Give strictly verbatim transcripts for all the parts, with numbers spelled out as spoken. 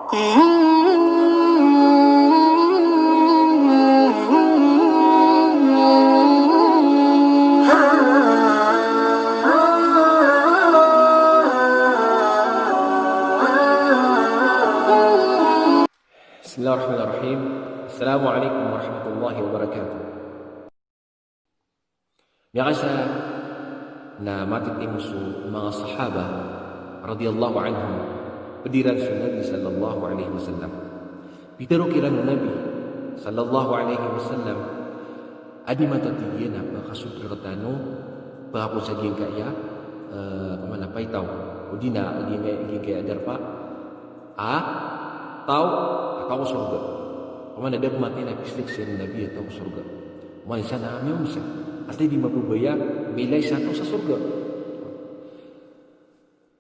Bismillahirrahmanirrahim. Assalamu alaikum warahmatullahi wabarakatuh. Miyakaisa na matitimo so manga sahaba radiyallahu anhum, ped iran so Nabi sallallahu alaihi wasallam. Pitero kiran o Nabi sallallahu alaihi wasallam, adi matatigi na pakasold rektano, pakapoon sa giyangkaya, eh, pamana paitaw, odi na giyangkaya, giyangkaya darpa, a taw a taw ko sorga. Pamana da pematay na pislik siran o Nabi a taw ko sorga. Pamana isa na miyaoma sa. Ati di mababaya, milay sa taw sa sorga.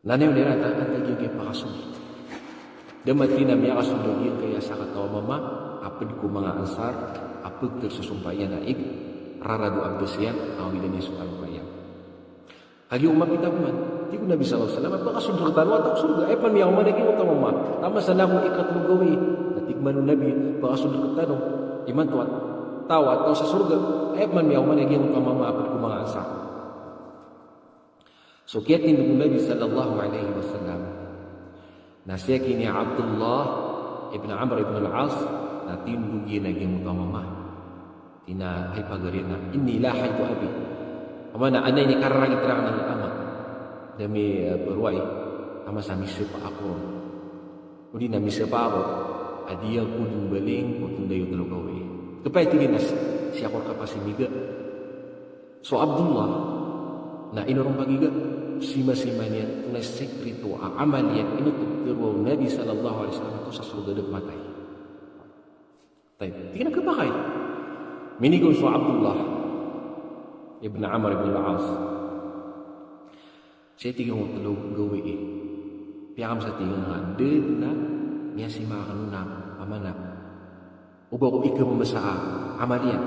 Na niyo nira ta, ati giyangkaya pakasold. Da matay na miyakasold giyangkaya sakataw a mama, a ped ko manga Ansar, a pegter so sompa iyan a ig rarado a bes iyan, a awidan iyan so kalokay iyan. Kagiya o mapita pman, tig o Nabi sallallahu alaihi wasallam, pakasold rektano a taw ko sorga, aya pman miyaoma na giyangkoto a mama. Taman sa na go ikatlo gawii, na tig man o Nabi, pakasold rektano imanto a taw a taw sa sorga, aya pman miyaoma na giyangkoto a mama a ped ko manga Ansar. So kiyatindeg o Nabi sallallahu alaihi wasallam, na sii ki Abdullah ibn Amr ibn al-As, na tindeg iyan a giyangkoto a mama. Tig iyan a, hay pagari na, inni la haytu abi. Pamana, anay ini kararangit rakn a ama. Da mi, eh, berwai, ama sa misapa ako ron. Odi na misapa ako, a di ako den baling ko tondayo telo gawii. Kepay tig iyan a sii ako rka pasimiga. So Abdullah, na ino ron pagiga, simasima niyan, tonaa i sekreto a amal iyan, ino totero o Nabi sallallahu alaihi wasallam, a taw sa sorga da pematay. Tayyib, tig iyan a kepakay. Minigo so Abdullah ibn Amr ibn al-As. Sii tig iyan o telo gawii. Piyakam sa tig iyan a da den a miyasima aken on a pamana. Oba ko ikememesa a amal iyan.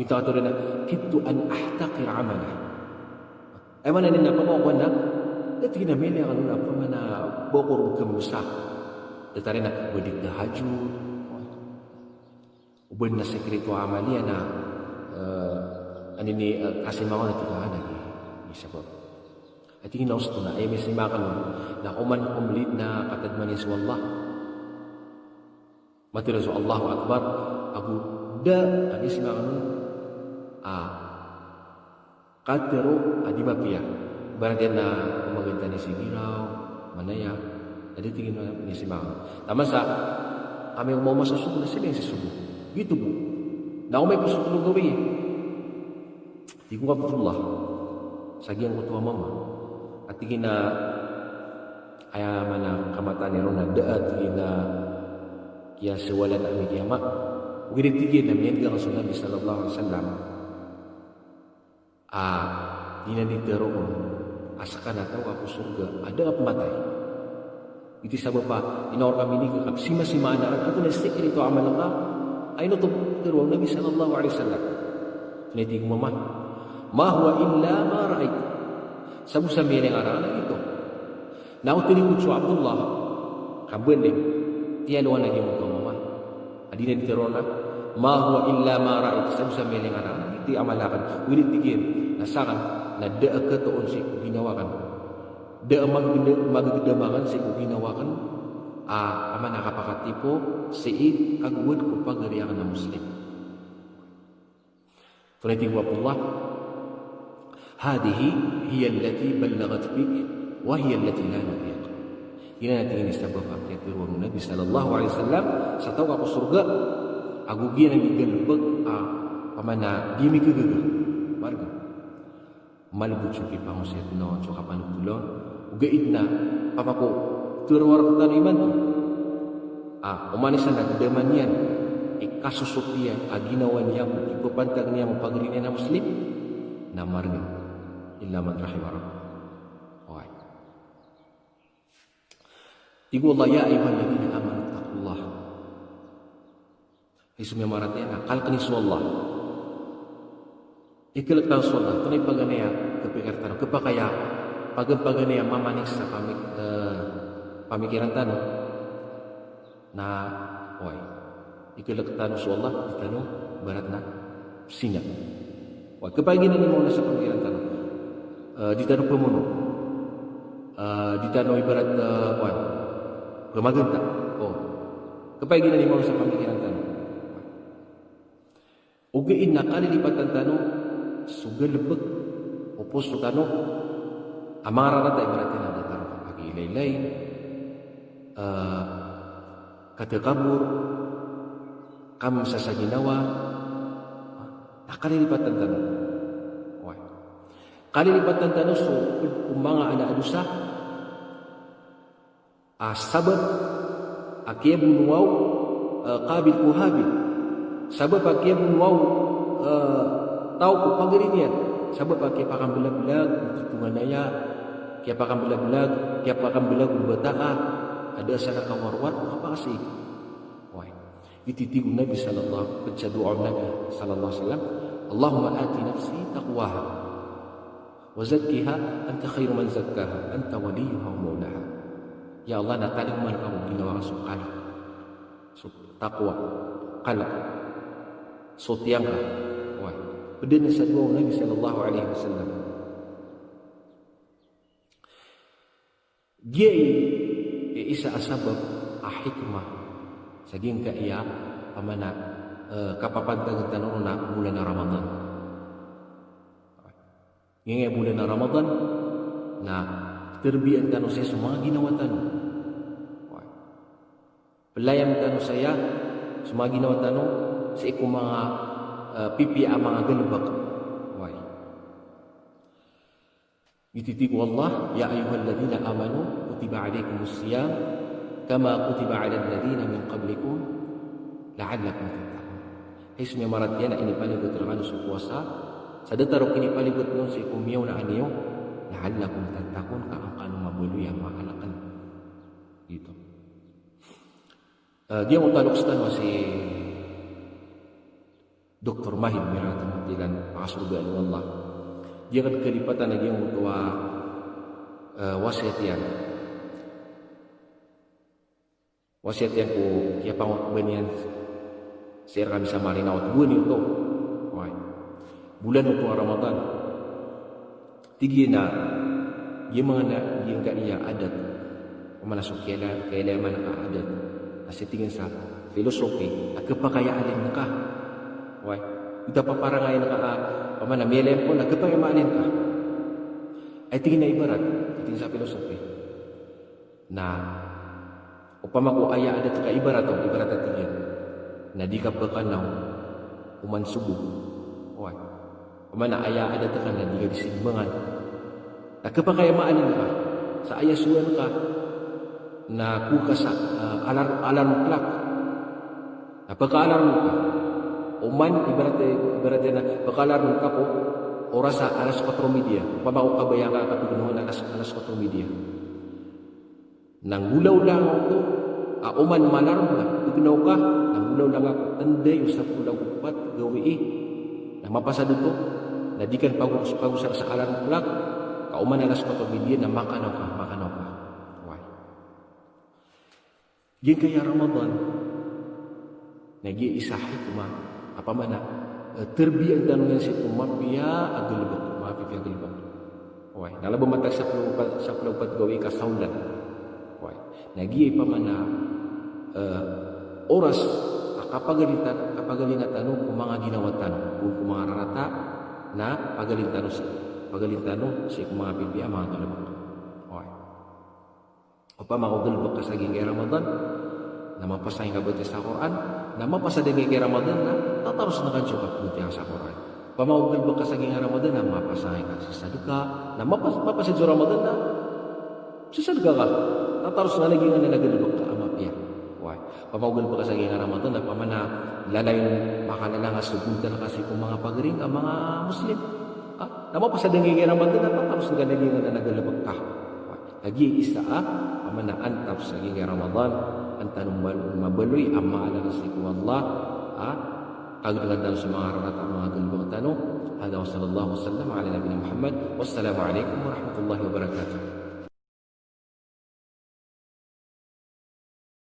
Minta ato den a, kidtu an ahtaqira amalah. Aya maana niyan na pamana ko na, da tig iyan a miyaliyang aken on a pamana ba ko ron kememesa. Datar iyan a ba di tahajjud. Oba na sekreto a amal iyan na, eh, anini, eh, kasimang on a tig iyan a, na, ini sabap. Ati gina osto na, aya miyasima aken on, na oman ko mlid na katadman iyan so Allah. Matero so Allahu Akbar, ago da a miyasima aken on a katero a di mapiya. Ibarat iyan na omagantan i sigiraw, manaya, a da tig iyan a miyasima aken on. Taman sa, amay ko maoma so sogo na sii den sii sogo. Giyoto bo. Na amay ko so telo gawii. Tig o Abdullah, sa giyangkoto a mama. A tig iyan a, aya maana kamataan iron na da a tig iyan a kiyasawalan a miyakiyama. Ogaid tig iyan a miyandang so Nabi sallallahu alaihi wasallam a di niyan di teroon a seka na taw ka ko sorga a da ka pematay. Iti sabap a ino rka miniga ka pesimasima aken a antonaa i sekreto a amal ka a ino oto tero o Nabi sallallahu alaihi wasallam. Tonaa i tig o mama, ma huwa illa ma ra'ait. Sa bo sa miyalingarangan a giyoto. Na o talikod so Abdullah, ka mbaling, tiyalowan a giyangkoto a mama. A di niyan di teroon a, ma huwa illa ma ra'ait, sa bo sa miyalingarangan a giyoto i amal aken. Ogaid tig iyan, na saken, na da a katoon sii ko ginawa aken. Da a magegeda-, magegedam aken sii ko ginawa aken a, a maana kapakatipo sii kagowad ko pagari aken a Muslim. Tonaa i tig o Abdullah, hadhihi hiya allati ballaghat bik wa hiya allati la nutiq. Giyanan a tig iyan i sabap a kiyatero o Nabi sallallahu alaihi wasallam sa taw ka ko sorga, ago giyanan i galebek a pamana di mi kegaga. Maregen. Malebod so kipangosay tano on, so kapanothola on. Ogaid na, pama ko tero a rektano imanto a, oman i isa na gedaman iyan i kasosot iyan a ginawa niyan ko kipapantag niyan ko pagari niyan a Muslim, na maregen. Illa man rahima Rabbuk. Oway. Tig o Allah, ya ayyuhalladhina amanu ittaqullah. Hay so miyamaratiyaya, kaleken iyo so Allah. Ikalek tano so Allah, tonaa i paganay a kepikir tano, kepakay a pagan-, paganay a mamanik sa pamik-, eh, pamikiran tano. Na, oway. Ikalk tano so Allah, di tano ibarat na sina. Oway, khapakay giyanan i maona sa pamikiran tano. Eh, di tano pamono. Eh, di tano ibarat, eh, oway. Pamaganta. O. Khapakay giyanan i maona sa pamikiran tano. Ogaid na kalilipatan tano so galbk o poso tano a manga rarata, ibarat iyan a da tano kapakailaylay, eh, katakabor, kamsa sa ginawa, na kalilipatan tano. Oway. Kalilipatan tano so pd o manga ala a dosa, a sabap a kiyabonoa o, eh, Qabil ko Habil. Sabap a kiyabonoa o, eh, taw ko pagari niyan. Sabap a kiyapakamblablag o totonganay a, kiyapakamblablag, kiyapakamblablag o bata a, a da a salakaw a rowar o kapakasii. Oway. Giyoto i tig o Nabi sallallahu, pd sa doa o Nabi sallallahu alaihi wasallam, "Allahumma ati nafsi taqwaha, wa zakkiha, anta khairu man zakkaha, anta waliyuha wa mawlaha." Ya Allah, na talingoma ngka ko ginawa ka so kalk, so taqwa, kalk, so tiyangka. Oway. Pd anan sa doa o Nabi sallallahu alaihi wasallam. Giya i, i isa a sabap a hikmah sa giyangkaya, opama na, eh, kapapantagn tano ron a bolan a Ramadan. Giyangkaya bolan a Ramadan na tarbiyaan tano saya so manga ginawa tano. Playam tano saya so manga ginawa tano sii ko manga, eh, pipiya a manga galbk. Oway. Giyoto i tig o Allah, "Ya ayyuhalladhina amanu, kutiba alaykumus siyam, kama kutiba alal ladhina min qablikum, la'allakum tattaqun." Hay so miyamaratiyaya, na inipaligot rkano so powasa sa datar o kinipaligot niyo sii ko miyaonaan iyo, "la'allakum tattaqun," ka an kano mabaloy a makalkn. Giyoto. Eh, giyangkoto a loks tano a si Doktor Mahid Miratul Muntilan, pakasorgaan o Allah. Giyangkaya kalipatan a giyangkoto a, eh, wasiyat iyan. Wasiyat iyan ko kiyapangoto ba niyan sii rkami sa marina oto, bolan oto. Oway. Bolan oto a Ramadan. Tig iyan a, giya manga na giyangkaya adat, opama na so kiyala-, kiyailay man ka adat, na sii tig iyan sa philosophy, a khapakay a alim ka. Oway. Ita paparangayan ka, a, opama na miyailay ka, na khapakay a maalim ka. Ay tig iyan a ibarat, tig iyan sa philosophy. Na opama ko aya adat ka ibarat o, ibarat a tig iyan, na di ka pkanaw oman sobo. Oway. Opama na aya adat ka na di ka di sii mangan. Na khapakay a maalim ka sa aya sowaan ka na ko ka sa, ah, alar-, alarm clock. Na pka-alarm ka. Oman, ibarat, ibarat iyan na pka-alarm ka ko oras a alas kwatro media. Opama ko kabaya ka a kapagnaw na alas, alas kwatro media. Na nggolawla ngka oto, a, oman malarm na pgnaw ka, na nggolawla ngka ko tnday o sapolo ago pat gawii. Na mapasad oto, na di ka pagos-, pagosar sa alarm clock, ka oman alas kwatro media na makanaw ka, makanaw ka. Oway. Giyangkaya Ramadan. Na giya isa a hikmah, opama na, eh, tarbiyaan tano niyan sii ko mapiya a galbk, mapipiya a galbk. Oway, na laba matag sapolo, sapolo ago pat gawii ka sa olan. Oway. Na giya opama na, eh, oras a kapagalitan, kapagalina tano ko manga ginawa tano, ko, ko manga rarata, na pagalin tano sii, pagalin tano sii ko manga pipiya a manga galbk. Oway. Opama ko galbk ka sa giyangkai a Ramadan, na mapasang i kabatiya sa Qur'an, na mapasad a giyangkai a Ramadan na tataros ngka so kabatiya sa Qur'an. Opama ko galbk ka sa giyangkai a Ramadan na mapasang i kasasadka, na mapas-, mapasad so Ramadan na sasadka ka. Tataros ngka lagid anan a galbk ka a mapiya. Oway. Opama ko galbk ka sa giyangkai a Ramadan na opama na lalayon, makalala ngka so gontal ka sii ko manga pagari ngka a manga Muslim. Ha? Na mapasad a giyangkai a Ramadan na tataros ngka lagid anan a galbk ka. Oway. Lagid isa a, opama na antap sa giyangkai a Ramadan, an tano mal-, mabaloy a maalala sii ko Allah, ha? Kagdngan tano sa manga rarata a manga galbk tano. Hadha wa sallallahu wa sallam ala nabiyyina Muhammad. Wassalamu alaikum warahmatullahi wabarakatuh.